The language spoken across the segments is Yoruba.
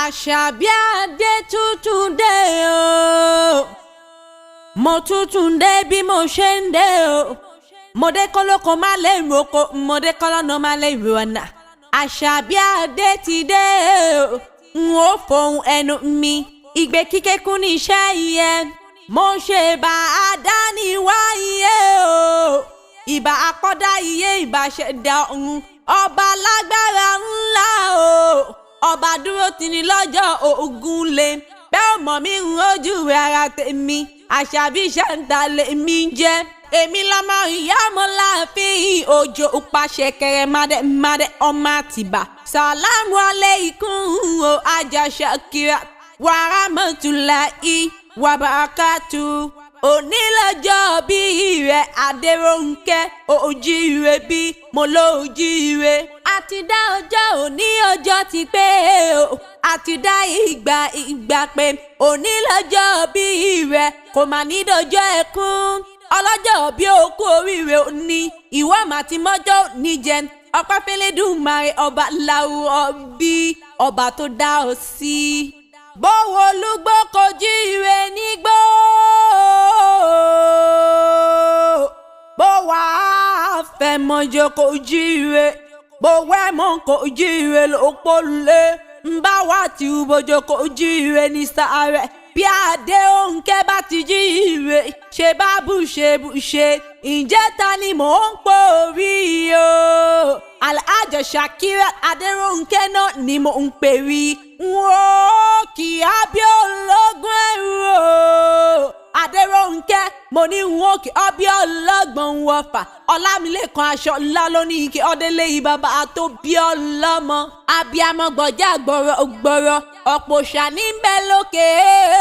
Àṣàbí Adé tuntun dé o, mo tuntun dé bí mo ṣe ń dé o. Mo dé kólókó má lè roko, mo dé kọ́lọ́nà má lè rọ̀nà. Àṣàbí Adé ti dé o, n ó fohùn ẹnu mi ìgbé kíkékun ní iṣẹ́ yẹn. Mo ṣe bá a dání wáyé o, ìbà akọ́dá iye, ìbà ṣẹ̀dá ọ̀hún, ọba lágbára ńlá o, ọba dúró tini lọ́jọ́ ogun lé bẹ́ẹ̀ mọ̀ mí ń rojú ara tèmi. Àṣàbí ṣàǹtà lèmi ń jẹ́, èmi lọ́mọ ìyá ọmọ láàfin òjò pàṣẹ kẹrẹ mádẹ mádẹ ọmọ àtìbà. Sàlámù aleikum o, ajá Shakira wàràmọ́tòláì wàbàkàtù. Onílọ́jọ́ bí rẹ̀ Adérónkẹ́ òjíire, bí mo lójíire. Àti dá ọjọ́ òní, ọjọ́ ti pé o, àti dá ìgbà, ìgbà pé. Onílọ́jọ́ bí rẹ̀ kò mà ní dọjọ́ ẹkún. Ọlọ́jọ́ bí òkú oríire òní, ìwọ màtí mọ́jọ́ níjẹ ọpẹ́ fẹ́lẹ́dùmarè ọba láwùrọ̀ bí ọba tó dá ọ sí. Bówó olúgbó kojú ire nígbó, bó wàá fẹ́ mọ́jọ́ kojú ire, bó wẹ́ mọ́ kojú ire lópo lé ń bá wà tí bójó kojú ire ní sáré. Bí adé òǹkẹ́ bá ti jí ire ṣe bá bùṣe bùṣe, ǹjẹ́ ta ni mò ń pò rí o? Alhaja Shakira Adérónkẹ́ náà ni mò ń pè rí. N ó kì á bí ológun ẹrù o. Adérónkẹ́, mo ní n ó kí ọ bí ọlọ́gbọ̀n wọ̀fà. Ọlámilékan aṣọ ńlá ló ní kí ọdẹlé bàbá tó bí ọlọ́mọ. Abiyamọ gbọ̀jà gbọ̀rọ̀ gbọ̀rọ̀, ọ̀pọ̀ òòṣà ní bẹ́ lókè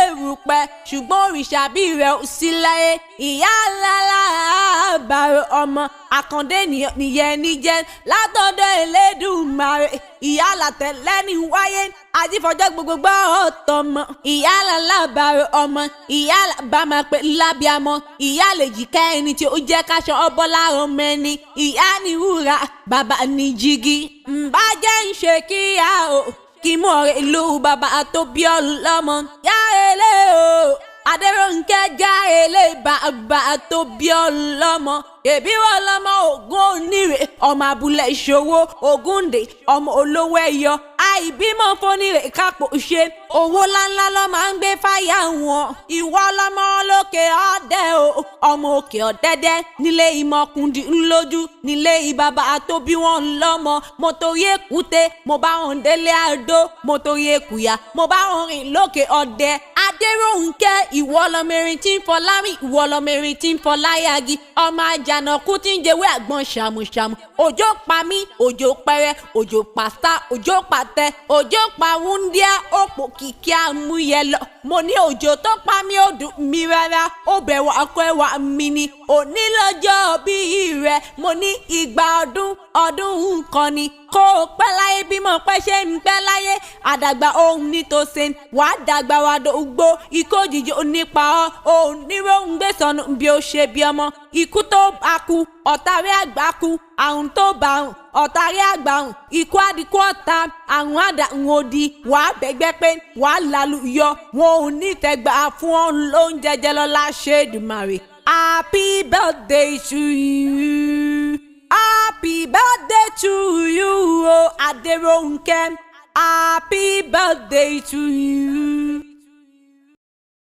erùpẹ̀, ṣùgbọ́n òrìṣà bí rẹ̀ ò sí láyé. Ìyá ńlá lábàárọ̀ ọmọ àkàndé nìyẹn níjẹ́ látọ̀dọ̀ Elédùmarè. Ìyá làtẹ̀lẹ́ ní wáyé àjífọjọ́ gbogbo gbọ́ ọ̀tọ̀mọ. Ìyá làlábàárọ̀ ọmọ, ìyá làbá máa pè lábíamọ, ìyá lè jìkẹ́ ẹni tí ó jẹ́ káṣọ ọbọ̀lá ọmọ ẹni. Ìyá ni wúrà, bàbá ni jígí. Ǹbá jẹ́ ń ṣe kíyà o, kí mú ọ̀rẹ́ ìlú bàbá tó bí ọlọ́mọ. Yá elé o, Adérónkẹ́ já elé bàbá tó bí ọlọ́mọ. Èbí wọn lọmọ Ògún onírè, ọmọ abúlé ìṣòwò Ògúndé, ọmọ olówó ẹyọ àìbímọ fónírè kápò ṣe owó ńláńlá lọ máa ń gbé fáyà wọn. Ìwọ lọmọ lókè ọdẹ o, ọmọ òkè ọdẹdẹ nílé ìmọkùndì ńlójú nílé ìbàbà tó bí wọn lọmọ. Mo torí èkúté mo bá wọn délé àdó, mo torí èkúyà mo bá wọn rìn lókè ọdẹ. Adérónkẹ́, ìwọ lọmọrin tí ń fọlárin, ìwọ lọmọrin tí ń fọláyàgì, ọmọ àjànàkú tí ń jẹwé àgbọn ṣàmùṣàmù. Òjò pa mí, òjò pẹrẹ, òjò pàṣà, òjò pàtẹ, òjò pa wúndíá, òpò kìkì àmúyẹ lọ. Mo ní òjò tó pa mí ò dùn mí rárá, ó bẹ̀ wá ọkọ ẹwà mi ni. Òní lọ́jọ́ bí rẹ̀, mo ní ìgbà ọdún ọdún nǹkan ni kó o pẹ́ láyé bí mo pẹ́ ṣe ń pẹ́ láyé. Àdàgbà ohun nítòsí wàá dàgbà wàá dògbò, ikú òjijì onípa ọ́ òun níròhùn gbé sọnù bí ó ṣe bí ọmọ. Ikú tó bá kú ọ̀tàrí àgbà kú, àrùn tó bá rùn ọ̀tàrí àgbà rùn, ikú àdínkù ọ̀tá, àrùn àdàrùn òdì. Wàá bẹ́gbẹ́ pé wàá lálùyọ, wọn ò ní tẹgbà fún ọ lóúnjẹ jẹ lọ́la ṣe Èdùmàrè. Happy birthday to you, happy birthday to you o, Adérónkẹ́, happy birthday to you.